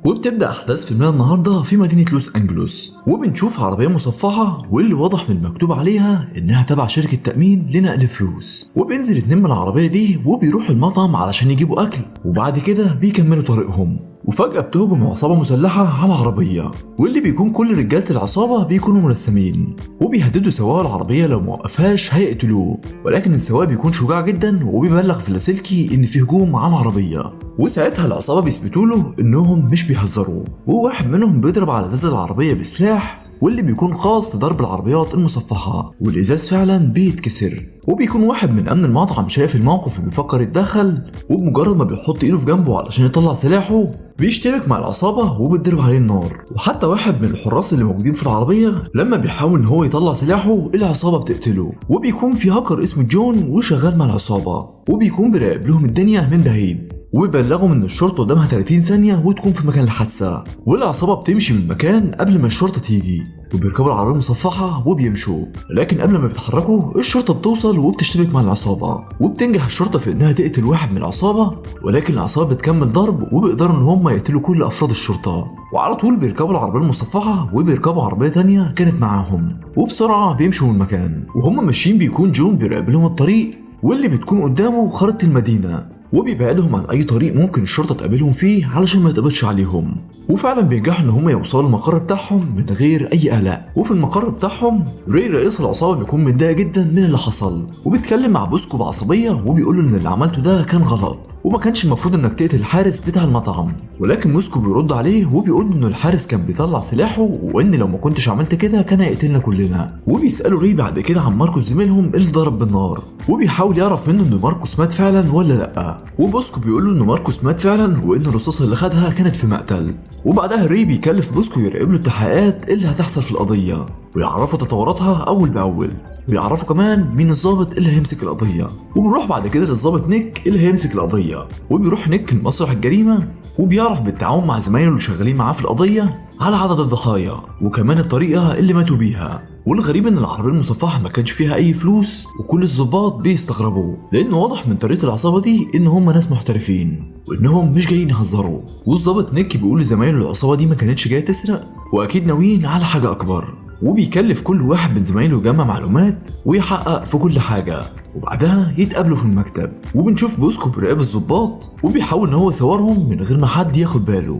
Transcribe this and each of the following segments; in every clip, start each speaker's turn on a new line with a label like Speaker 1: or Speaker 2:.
Speaker 1: وبتبدأ أحداث فيلمنا النهاردة في مدينة لوس أنجلوس، وبنشوف عربية مصفحة واللي واضح من المكتوب عليها إنها تبع شركة تأمين لنقل فلوس. وبينزل اتنين من العربية دي وبيروحوا المطعم علشان يجيبوا أكل، وبعد كده بيكملوا طريقهم. وفجأة بتهجم عصابة مسلحة على العربية، واللي بيكون كل رجالة العصابة بيكونوا ملثمين، وبيهددوا سواق العربية لو موقفهاش هيقتلوه. ولكن السواق بيكون شجاع جدا وبيبلغ في اللاسلكي ان في هجوم على العربية، وساعتها العصابة بيثبتوا له انهم مش بيهزروا، وواحد منهم بيضرب على ازاز العربية بسلاح واللي بيكون خاص لضرب العربيات المصفحة، والإزاز فعلا بيتكسر. وبيكون واحد من أمن المطعم شايف الموقف وبيفكر يتدخل، وبمجرد ما بيحط إيده في جنبه علشان يطلع سلاحه بيشتبك مع العصابة وبيتضرب عليه النار. وحتى واحد من الحراس اللي موجودين في العربية لما بيحاول إن هو يطلع سلاحه العصابة بتقتله. وبيكون في هاكر اسمه جون وشغال مع العصابة، وبيكون بيراقب لهم الدنيا من بعيد، وبيبلغهم ان الشرطة قدامها 30 ثانية وتكون في مكان الحادثة. والعصابه بتمشي من المكان قبل ما الشرطة تيجي، وبيركبوا العربية المصفحه وبيمشوا. لكن قبل ما بيتحركوا الشرطة بتوصل وبتشتبك مع العصابة، وبتنجح الشرطة في انها تقتل واحد من العصابة، ولكن العصابة بتكمل ضرب وبيقدروا ان هم يقتلوا كل افراد الشرطة. وعلى طول بيركبوا العربية المصفحه وبيركبوا عربية تانية كانت معاهم، وبسرعة بيمشوا من المكان. وهم ماشيين بيكون جون بيراقب لهم الطريق، واللي بتكون قدامه خريطة المدينة، وبيبعدهم عن اي طريق ممكن الشرطة تقابلهم فيه علشان ما يتقبضش عليهم. وفعلا بينجحوا ان هم يوصلوا المقر بتاعهم من غير اي قلق. وفي المقر بتاعهم ري رئيس العصابة بيكون متضايق جدا من اللي حصل، وبيتكلم مع بوسكو بعصبيه وبيقول له ان اللي عملته ده كان غلط وما كانش المفروض انك تقتل الحارس بتاع المطعم. ولكن موسكو بيرد عليه وبيقول له ان الحارس كان بيطلع سلاحه، وان لو ما كنتش عملت كده كان هيقتلنا كلنا. وبيسالوا ري بعد كده عن ماركوس زميلهم اللي ضرب بالنار، وبيحاول يعرف منه ان ماركوس مات فعلا ولا لا. وبوسكو بيقول له ان ماركوس مات فعلا وان الرصاصة اللي خدها كانت في مقتل. وبعدها ري بيكلف بوسكو يراقب له التحقيقات اللي هتحصل في القضية ويعرفوا تطوراتها اول باول، ويعرفوا كمان مين الضابط اللي هيمسك القضية. وبنروح بعد كده للضابط نيك اللي هيمسك القضية، وبيروح نيك لمسرح الجريمة وبيعرف بالتعاون مع زمايله اللي شغالين معاه في القضية على عدد الضحايا وكمان الطريقة اللي ماتوا بيها. والغريب ان العربية المصفحه ما كانش فيها اي فلوس، وكل الضباط بيستغربوا لانه واضح من طريقه العصابة دي ان هم ناس محترفين وانهم مش جايين يهزروا. والظابط نيك بيقول لزمايله العصابة دي ما كانتش جاية تسرق واكيد ناويين على حاجة اكبر، وبيكلف كل واحد من زمايله يجمع معلومات ويحقق في كل حاجة، وبعدها يتقابلوا في المكتب. وبنشوف بوسكو بيراقب الظباط وبيحاول ان هو يصورهم من غير ما حد ياخد باله.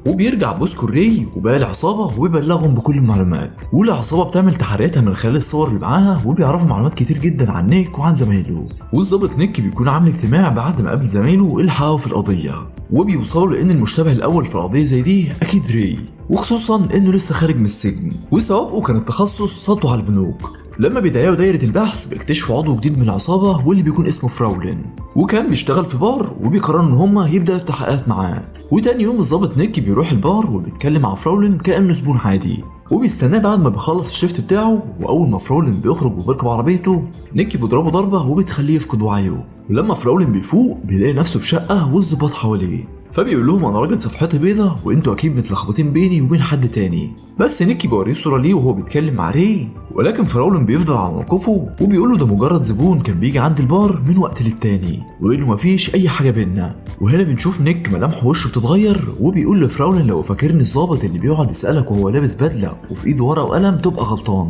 Speaker 1: وبيرجع بوسكو ري وباقي العصابة وبيبلغهم بكل المعلومات، والعصابه بتعمل تحرياتها من خلال الصور اللي معاها وبيعرفوا معلومات كتير جدا عن نيك وعن زمايله. والظابط نيك بيكون عامل اجتماع بعد ما قابل زمايله اللي حققوا في القضية، وبيوصلوا لان المشتبه الاول في القضية زي دي اكيد ري، وخصوصا انه لسه خارج من السجن وسوابقه كان التخصص سطو على البنوك. لما بيضيقوا دايرة البحث بيكتشفوا عضو جديد من العصابة واللي بيكون اسمه فراولين، وكان بيشتغل في بار، وبيقرروا ان هما يبدأوا التحقيقات معاه. وتاني يوم الظابط نيك بيروح البار وبيتكلم مع فراولين كأنه زبون عادي، وبيستناه بعد ما بيخلص ال shift بتاعه. واول ما فراولين بيخرج وبيركب عربيته نيك بيضربه ضربة وبتخليه يفقد وعيه. ولما فراولين بيفوق بيلاقي نفسه في شقة والظباط حواليه، فبيقول لهم انا راجل صفحتي بيضة وانتوا اكيد متلخبطين بيني وبين حد تاني. بس نيكي بيوريه صوره ليه وهو بيتكلم مع ري، ولكن فراولن بيفضل على موقفه وبيقول له ده مجرد زبون كان بيجي عند البار من وقت للتاني وانه مفيش اي حاجة بينا. وهنا بنشوف نيك ملامح وشه بتتغير وبيقول لفراولن لو فاكرني الظابط اللي بيقعد يسالك وهو لابس بدله وفي ايده ورقة وقلم تبقى غلطان،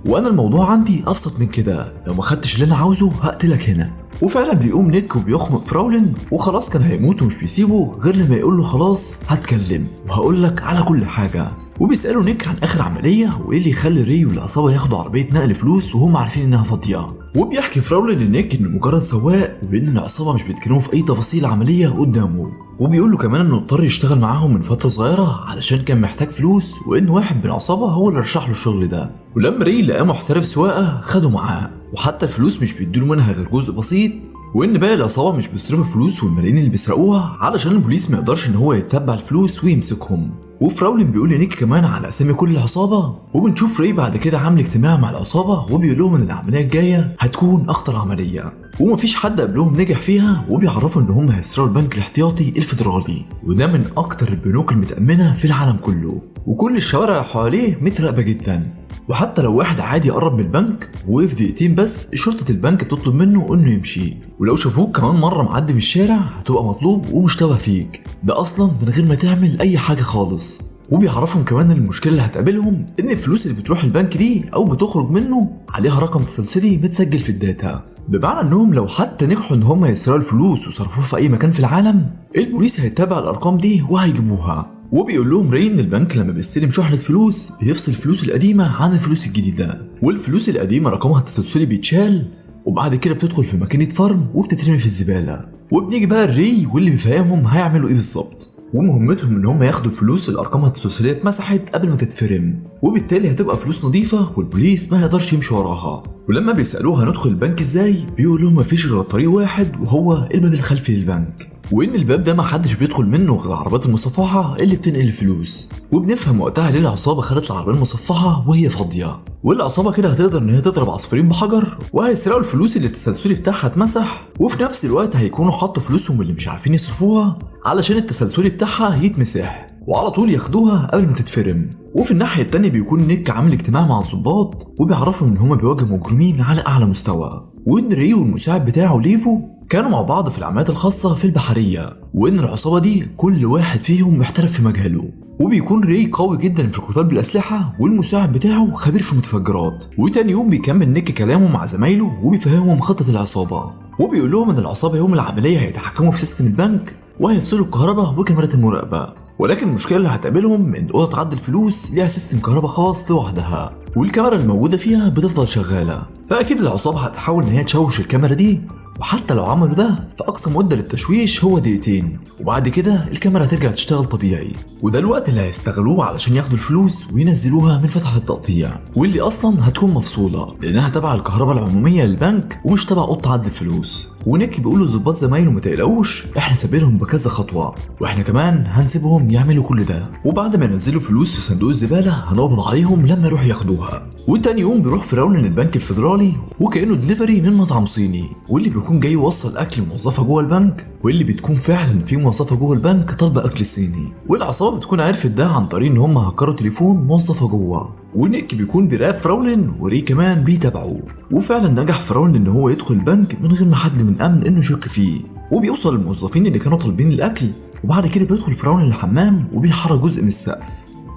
Speaker 1: وانا الموضوع عندي ابسط من كده، لو ما خدتش اللي انا عاوزه هقتلك هنا. وفعلا بيقوم نيك وبيخنق فراولن وخلاص كان هيموت ومش بيسيبه غير لما يقول له خلاص هتكلم وهقول لك على كل حاجة. وبيسالوا نيك عن اخر عملية وايه اللي يخلي ري والعصابه ياخدوا عربية نقل فلوس وهم عارفين انها فاضية. وبيحكي فراولن لنيك انه مجرد سواق وان العصابة مش بيتكلموا في اي تفاصيل عملية قدامه، وبيقول له كمان انه اضطر يشتغل معاهم من فترة صغيرة علشان كان محتاج فلوس، وان واحد من العصابة هو اللي رشح له الشغل ده. ولما ري لقاه محترف سواقة خده معاه، وحتى الفلوس مش بيديله منها غير جزء بسيط، وان باقي العصابة مش بيصرفوا الفلوس والملايين اللي بيسرقوها علشان البوليس ما يقدرش ان هو يتبع الفلوس ويمسكهم. وفراولين بيقول لنيك كمان على اسامي كل العصابة. وبنشوف ري بعد كده عامل اجتماع مع العصابة وبيقول لهم ان العملية الجاية هتكون اخطر عملية ومفيش حد قبلهم نجح فيها، وبيعرفوا ان هم هيسرقوا البنك الاحتياطي الفيدرالي، وده من اكتر البنوك المتامنه في العالم كله، وكل الشوارع حواليه متراقبه جدا. وحتى لو واحد عادي قرب من البنك ووقف دقيقتين بس شرطة البنك بتطلب منه انه يمشي، ولو شافوك كمان مرة معدي في الشارع هتبقى مطلوب ومشتبه فيك، ده اصلا من غير ما تعمل اي حاجة خالص. وبيعرفهم كمان المشكلة اللي هتقابلهم ان الفلوس اللي بتروح البنك دي او بتخرج منه عليها رقم تسلسلي متسجل في ال data، بمعنى انهم لو حتى نجحوا ان هم يسرقوا الفلوس وصرفوها في اي مكان في العالم البوليس هيتابع الارقام دي وهيجيبوها. وبيقول لهم ري ان البنك لما بيستلم شحنة فلوس بيفصل الفلوس القديمة عن الفلوس الجديدة، والفلوس القديمة رقمها التسلسلي بيتشال وبعد كده بتدخل في ماكينة فرم وبتترمي في الزبالة. وبنيجي بقى الري واللي بيفهمهم هيعملوا ايه بالظبط، ومهمتهم ان هم ياخدوا فلوس اللي ارقامها التسلسليه اتمسحت قبل ما تتفرم، وبالتالي هتبقى فلوس نظيفة والبوليس ما يقدرش يمشي وراها. ولما بيسالوه هندخل البنك ازاي بيقول لهم مفيش غير طريق واحد وهو الباب الخلفي للبنك، وان الباب ده ما حدش بيدخل منه غير العربيات المصفحه اللي بتنقل الفلوس. وبنفهم وقتها ليه العصابة خدت العربية المصفحه وهي فاضية، والعصابه كده هتقدر ان هي تضرب عصفورين بحجر وهيسرقوا الفلوس اللي التسلسلي بتاعها اتمسح، وفي نفس الوقت هيكونوا حطوا فلوسهم اللي مش عارفين يصرفوها علشان التسلسلي بتاعها يتمسح وعلى طول ياخدوها قبل ما تتفرم. وفي الناحية التانية بيكون نيك عامل اجتماع مع الضباط وبيعرفوا ان هما بيواجهوا مجرمين على اعلى مستوى، وان ري والمساعد بتاعه ليفو كانوا مع بعض في العمليات الخاصة في البحرية، وان العصابة دي كل واحد فيهم محترف في مجاله، وبيكون ري قوي جدا في القتال بالاسلحة والمساعد بتاعه خبير في المتفجرات. وتاني يوم بيكمل نيك كلامه مع زمايله وبيفهمهم خطه العصابة، وبيقول لهم ان العصابة يوم العملية هيتحكموا في system البنك وهيفصلوا الكهرباء وكاميرات المراقبة، ولكن المشكلة اللي هتقابلهم ان اوضة عد الفلوس ليها system كهرباء خاص لوحدها والكاميرا الموجودة فيها بتفضل شغالة، فاكيد العصابة هتحاول ان هي تشوش الكاميرا دي، وحتى لو عملوا ده فاقصى مده للتشويش هو دقيقتين وبعد كده الكاميرا هترجع تشتغل طبيعي، وده الوقت اللي هيستغلوه علشان ياخدوا الفلوس وينزلوها من فتحه التقطيع واللي اصلا هتكون مفصوله لانها تبع الكهرباء العمومية للبنك ومش تبع اوضة عد الفلوس. ونيك بيقول للظباط زمايله ما تقلقوش احنا سابينهم بكذا خطوة واحنا كمان هنسيبهم يعملوا كل ده، وبعد ما ينزلوا فلوس في صندوق الزبالة هنقبض عليهم لما يروحوا ياخدوها. وتاني يوم بيروح فراولن البنك الفيدرالي وكانه دليفري من مطعم صيني، واللي بيكون جاي يوصل اكل موظفة جوه البنك، واللي بتكون فعلا في موظفة جوه البنك طالبه اكل صيني، والعصابه بتكون عرفت ده عن طريق ان هم هكروا تليفون موظفة جوه. ونيك بيكون بيراقب فراولن وري كمان بيتابعه، وفعلا نجح فراولن ان هو يدخل البنك من غير ما حد من امن انه يشك فيه، وبيوصل للموظفين اللي كانوا طالبين الاكل. وبعد كده بيدخل فراولن الحمام وبيحرك جزء من السقف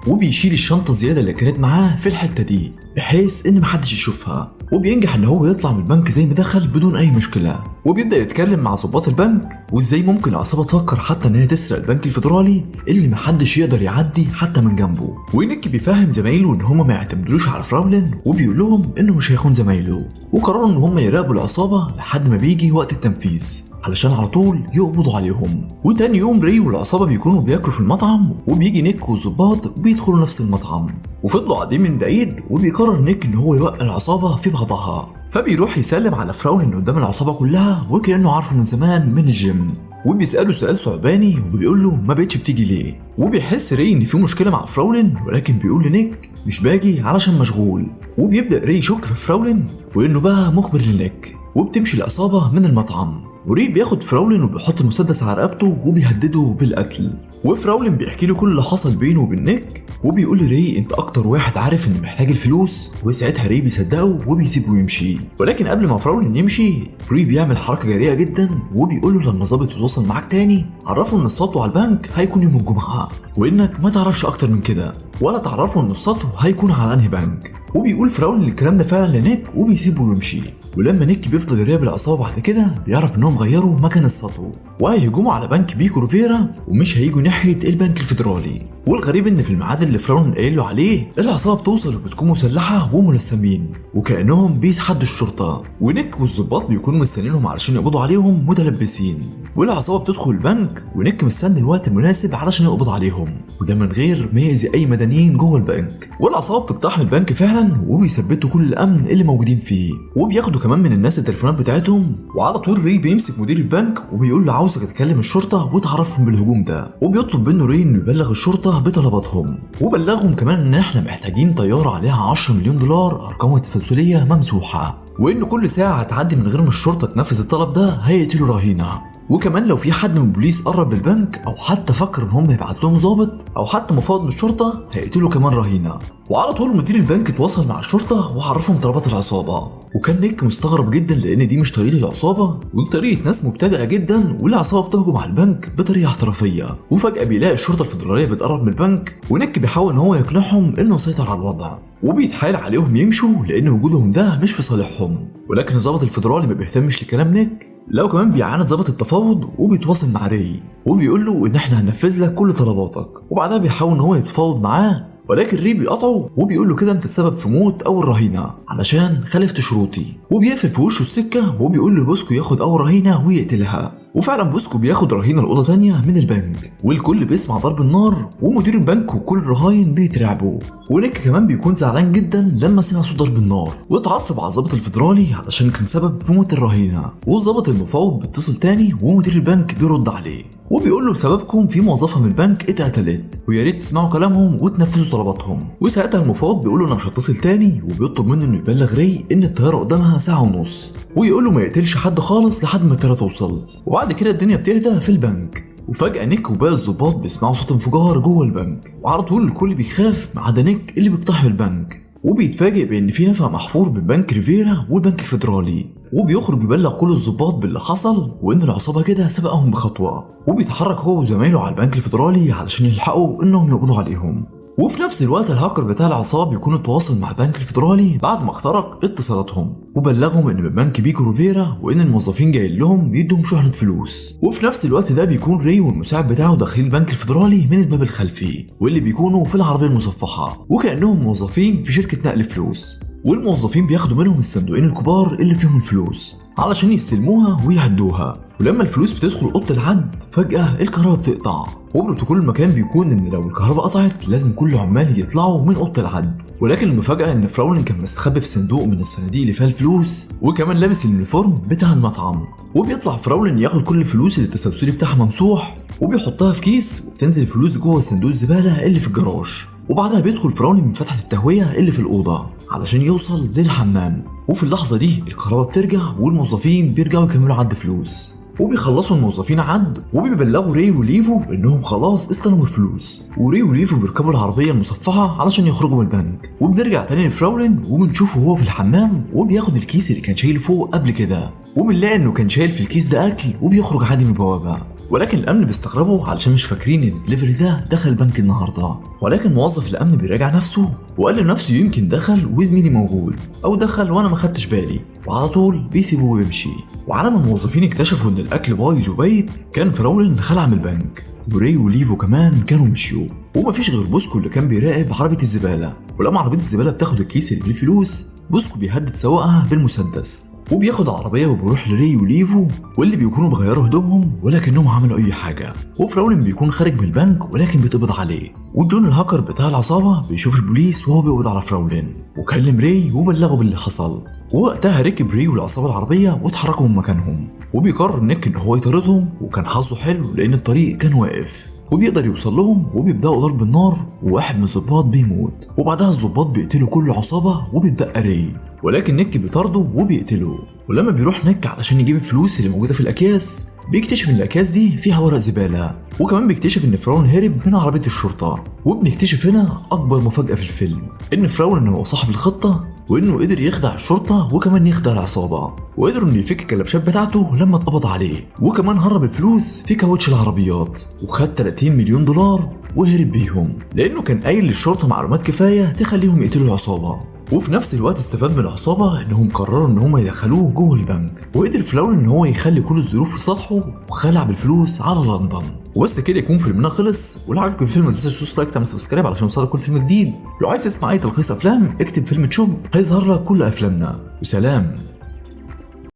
Speaker 1: وبيشيل الشنطة الزيادة اللي كانت معاه في الحتة دي بحيث ان محدش يشوفها، وبينجح ان هو يطلع من البنك زي ما دخل بدون اي مشكلة. وبيبدا يتكلم مع ضباط البنك وازاي ممكن العصابة تفكر حتى ان هي تسرق البنك الفيدرالي اللي محدش يقدر يعدي حتى من جنبه. ونيك بيفهم زمايله ان هما ما يعتمدوش على فراولن وبيقول لهم انه مش هيخون زمايله، وقرروا ان هما يراقبوا العصابة لحد ما بيجي وقت التنفيذ علشان على طول يقبضوا عليهم. وتاني يوم ري والعصابه بيكونوا بياكلوا في المطعم، وبيجي نيك والظباط بيدخلوا نفس المطعم وفضلوا قاعدين من بعيد، وبيقرر نيك ان هو يوقع العصابة في بعضها، فبيروح يسلم على فراولن قدام العصابة كلها وكانه عارفه من زمان من الجيم، وبيساله سؤال ثعباني وبيقول له ما بقتش بتيجي ليه. وبيحس ري ان في مشكلة مع فراولن، ولكن بيقول لنيك مش باجي علشان مشغول. وبيبدا ري يشك في فراولن وانه بقى مخبر لنيك، وبتمشي العصابة من المطعم. وري بياخد فراولن وبيحط المسدس على رقبته وبيهدده بالقتل، وفراولن بيحكي له كل اللي حصل بينه وبين نيك، وبيقول لري انت اكتر واحد عارف ان محتاج الفلوس، وساعتها ري بيصدقه وبيسيبه يمشي. ولكن قبل ما فراولن يمشي ري بيعمل حركة جريئة جدا وبيقول له لما ظابط يتواصل معاك تاني عرفه ان السطو على البنك هيكون يوم الجمعة وانك ما تعرفش اكتر من كده، ولا تعرفه ان السطو هيكون على انهي بنك. وبيقول فراولن الكلام ده فعلا لنيك وبيسيبه يمشي. ولما نيك بيفضل يراقب العصابة بعد كده بيعرف انهم غيروا مكان السطو وهيهجموا على بنك بيكو روفيرا ومش هيجوا ناحية البنك الفيدرالي. والغريب ان في الميعاد اللي فراولن قايل له عليه العصابة بتوصل وبتكون مسلحة وملثمين وكانهم بيتحدوا الشرطة، ونيك والظباط بيكونوا مستنيينهم علشان يقبضوا عليهم متلبسين. والعصابه بتدخل البنك ونيك مستني الوقت المناسب علشان يقبض عليهم، وده من غير ما يأذي اي مدنيين جوه البنك. والعصابه بتقتحم البنك فعلا وبيثبتوا كل الامن اللي موجودين فيه، وبياخدوا كمان من الناس التليفونات بتاعتهم. وعلى طول ري بيمسك مدير البنك وبيقول له عاوزك تكلم الشرطة وتعرفهم بالهجوم ده، وبيطلب منه ري انه يبلغ الشرطة بطلباتهم، وبلغهم كمان ان احنا محتاجين طيارة عليها 10 مليون دولار ارقامها التسلسليه ممسوحة، وان كل ساعة هتعدي من غير ما الشرطة تنفذ الطلب ده هيقتلوا رهينة. وكمان لو في حد من البوليس قرب للبنك او حتى فكر ان هم يبعت لهم ضابط او حتى مفوض من الشرطة هيقتلوا كمان رهينة. وعلى طول مدير البنك اتواصل مع الشرطة وعرفهم طلبات العصابة. وكان نيك مستغرب جدا لان دي مش طريقه العصابة، ودي طريقه ناس مبتدئة جدا، والعصابه بتهجم على البنك بطريقة احترافية. وفجاة بيلاقي الشرطة الفدرالية بتقرب من البنك، ونيك بيحاول ان هو يقنعهم انه يسيطر على الوضع، وبيتحايل عليهم يمشوا لان وجودهم ده مش في صالحهم. ولكن الضابط الفدرالي ما بيهتمش لكلام نيك، لو كمان بيعاند ضابط التفاوض وبيتواصل مع ري وبيقول له ان احنا هننفذ لك كل طلباتك. وبعدها بيحاول ان هو يتفاوض معاه، ولكن ري بيقطعه وبيقول له كده انت السبب في موت اول رهينة علشان خالفت شروطي، وبيقفل في وشه السكة وبيقول لبوسكو ياخد اول رهينة ويقتلها. وفعلا بوسكو بياخد رهينة لاوضه تانية من البنك، والكل بيسمع ضرب النار، ومدير البنك وكل الرهاين بيترعبوا. ونيك كمان بيكون زعلان جدا لما سمع صوت ضرب النار، واتعصب على الضابط الفدرالي علشان كان سبب في موت الرهينه. والضابط المفاوض بيتصل تاني ومدير البنك بيرد عليه وبيقول له بسببكم في موظفة من البنك اتقتلت، ويا ريت تسمعوا كلامهم وتنفذوا طلباتهم. وساعتها المفاوض بيقول له انا مش هتصل تاني، وبيطلب منه انه يبلغ ري ان الطيارة قدامها ساعة ونص، ويقول له ما يقتلش حد خالص لحد ما الطيارة توصل. وبعد كده الدنيا بتهدى في البنك، وفجأة نيك وباقي الظباط بيسمعوا صوت انفجار جوه البنك، وعلى طول الكل بيخاف ما عدا نيك اللي بيقتحم البنك، وبيتفاجئ بان في نفق محفور بين بنك ريفيرا والبنك الفيدرالي، وبيخرج يبلغ كل الظباط باللي حصل وان العصابة كده سبقهم بخطوة. وبيتحرك هو وزمايله على البنك الفيدرالي علشان يلحقوا انهم يقبضوا عليهم. وفي نفس الوقت الهاكر بتاع العصابة بيكون اتواصل مع البنك الفيدرالي بعد ما اخترق اتصالاتهم، وبلغهم ان من بنك بيكو روفيرا وان الموظفين جايين لهم يدوهم شحنه فلوس. وفي نفس الوقت ده بيكون ري والمساعد بتاعه داخلين البنك الفيدرالي من الباب الخلفي، واللي بيكونوا في العربية المصفحه وكانهم موظفين في شركة نقل فلوس. والموظفين بياخدوا منهم الصندوقين الكبار اللي فيهم الفلوس علشان يستلموها ويعدوها. ولما الفلوس بتدخل اوضة العد فجاة الكهرباء بتقطع، وبروتوكول المكان بيكون ان لو الكهرباء قطعت لازم كل العمال يطلعوا من اوضة العد. ولكن المفاجاة ان فراولين كان مستخبي في صندوق من الصناديق اللي فيها الفلوس، وكمان لابس ال uniform بتاع المطعم. وبيطلع فراولين ياخد كل الفلوس اللي التسلسلي بتاعها ممسوح وبيحطها في كيس، وبتنزل الفلوس جوه صندوق الزبالة اللي في الجراج. وبعدها بيدخل فراولين من فتحه التهويه اللي في الاوضة علشان يوصل للحمام. وفي اللحظة دي الكهرباء بترجع والموظفين بيرجعوا يكملوا عد فلوس، وبيخلصوا الموظفين عد وبيبلغوا ري وليفو انهم خلاص استلموا الفلوس. وري وليفو بيركبوا العربية المصفحه علشان يخرجوا من البنك. وبنرجع تاني لفراولين وبنشوفه هو في الحمام وبياخد الكيس اللي كان شايله فوق قبل كده، وبنلاقي انه كان شايل في الكيس ده اكل، وبيخرج عادي من البوابة. ولكن الامن بيستغربوا علشان مش فاكرين ان الدليفري ده دخل البنك النهارده. ولكن موظف الامن بيراجع نفسه وقال لنفسه يمكن دخل وزميلي موجود، او دخل وانا ما خدتش بالي، وعلى طول بيسيبوه ويمشي. وعلى ما الموظفين اكتشفوا ان الاكل بايظ وبايت، كان فراولين خلع من البنك، وري وليفو كمان كانوا مشيوا، ومفيش غير بوسكو اللي كان بيراقب عربية الزبالة. ولما عربية الزبالة بتاخد الكيس اللي فيه الفلوس، بوسكو بيهدد سواقها بالمسدس، وبياخد عربية وبيروح لري وليفو واللي بيكونوا بيغيروا هدومهم ولكنهم عملوا اي حاجة. وفراولين بيكون خارج من البنك ولكن بيتقبض عليه، وجون الهاكر بتاع العصابة بيشوف البوليس وهو بيقبض على فراولين، وكلم ري وبلغه باللي حصل. ووقتها ركب ري والعصابه العربية واتحركوا من مكانهم، وبيقرر نيك ان هو يطاردهم، وكان حظه حلو لان الطريق كان واقف وبيقدر يوصل لهم، وبيبداوا ضرب النار وواحد من الظباط بيموت. وبعدها الظباط بيقتلوا كل عصابة وبيتبقى ري، ولكن نيك بيطارده وبيقتله. ولما بيروح نيك علشان يجيب الفلوس اللي موجودة في الاكياس، بيكتشف ان الاكياس دي فيها ورق زبالة، وكمان بيكتشف ان فراولين هرب من عربية الشرطة. وبنكتشف هنا اكبر مفاجاة في الفيلم، ان فراولين هو صاحب الخطة، وانه قدر يخدع الشرطة وكمان يخدع العصابة، وقدر انه يفك الكلبشات بتاعته لما اتقبض عليه، وكمان هرب الفلوس في كاوتش العربيات وخد 30 مليون دولار وهرب بيهم، لانه كان قايل للشرطة معلومات كفاية تخليهم يقتلوا العصابة. وفي نفس الوقت استفاد من العصابة انهم قرروا ان هم يدخلوه جوه البنك، وقدر فراولين ان هو يخلي كل الظروف لصالحه وخلع بالفلوس على لندن. وبس كده يكون فيلمنا خلص. ولو عجبك الفيلم ما تنساش تدوس like تعمل subscribe علشان يوصلك كل فيلم جديد. لو عايز تسمع اي تلخيص افلام اكتب فيلم تشوب هيظهر لك كل افلامنا. وسلام.